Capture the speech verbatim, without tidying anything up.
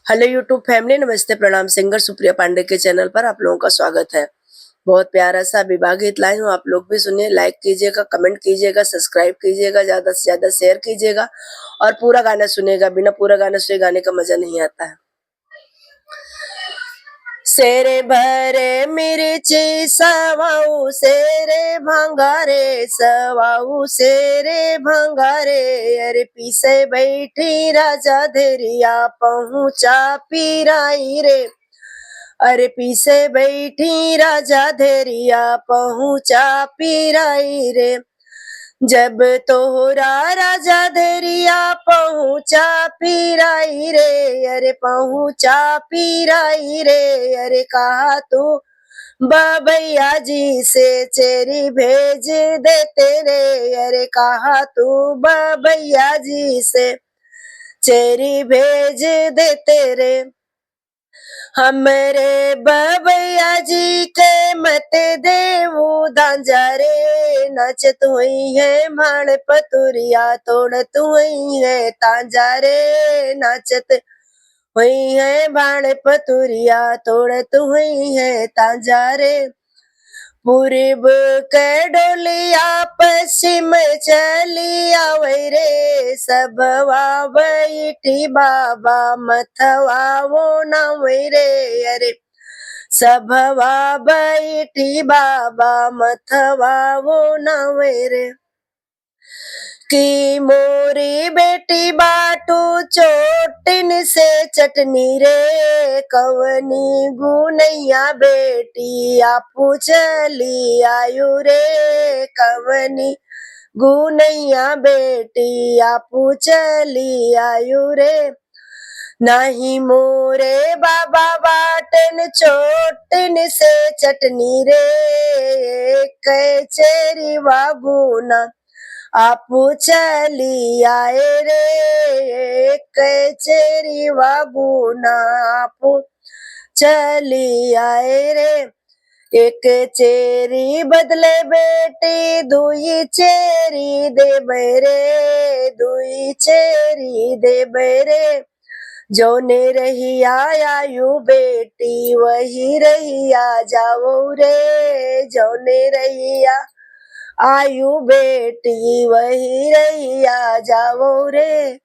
हेलो YouTube फैमिली, नमस्ते, प्रणाम। सिंगर सुप्रिया पांडे के चैनल पर आप लोगों का स्वागत है। बहुत प्यारा सा विवाह गीत लाई हूँ, आप लोग भी सुनिए। लाइक कीजिएगा, कमेंट कीजिएगा, सब्सक्राइब कीजिएगा, ज्यादा से ज्यादा शेयर कीजिएगा और पूरा गाना सुनिएगा। बिना पूरा गाना सुने गाने का मजा नहीं आता है। सेरे भरे मिर्ची सवाऊ, सेरे भंगारे सवाऊ, सेरे भंगारे। अरे पीसे बैठी राजा धेरिया, पहुँचा पिराई रे। अरे पीसे बैठी राजा धेरिया, पहुँचा पिराई रे। जब तोहरा राजा धेरिया, पहुँचा पिराई रे। अरे पहुँचा पिराई रे। अरे कहा तू बबैया जी से चेरी भेज देते रे। अरे कहा तू बबैया जी से चेरी भेज देते रे। हमरे बबैया जी के मत देवू दांजा रे, नाचत होइहैं भाण पतुरिया, तोड़त होइहैं तांजा रे, नाचत होइहैं भाण पतुरिया, तोड़त होइहैं तांजा रे। पूरब के डोलिया पश्चिम चली आवै रे, सभवा बैठी बाबा मथवा वो नावै रे। अरे सभवा बैठी बाबा मथवा वो नावै रे। कि मोरी बेटी बाटू चोटिन से चटनी रे, कवनी गुनैया बेटी आपू चली आयु रे, कवनी गुनैया बेटी आपू चली आयु रे। नाही मोरे बाबा बाटन चोटिन से चटनी रे, एक चेरी वागुना आपू चली आए रे, एक चेरी वागुना आपू चली आए रे। एक चेरी बदले बेटी दुई चेरी देबै रे, दुई चेरी देबै रे। जौने रहिया आयु बेटी वही रहिया जावो रे, जौने रहिया आयु बेटी वही रहिया जावो रे।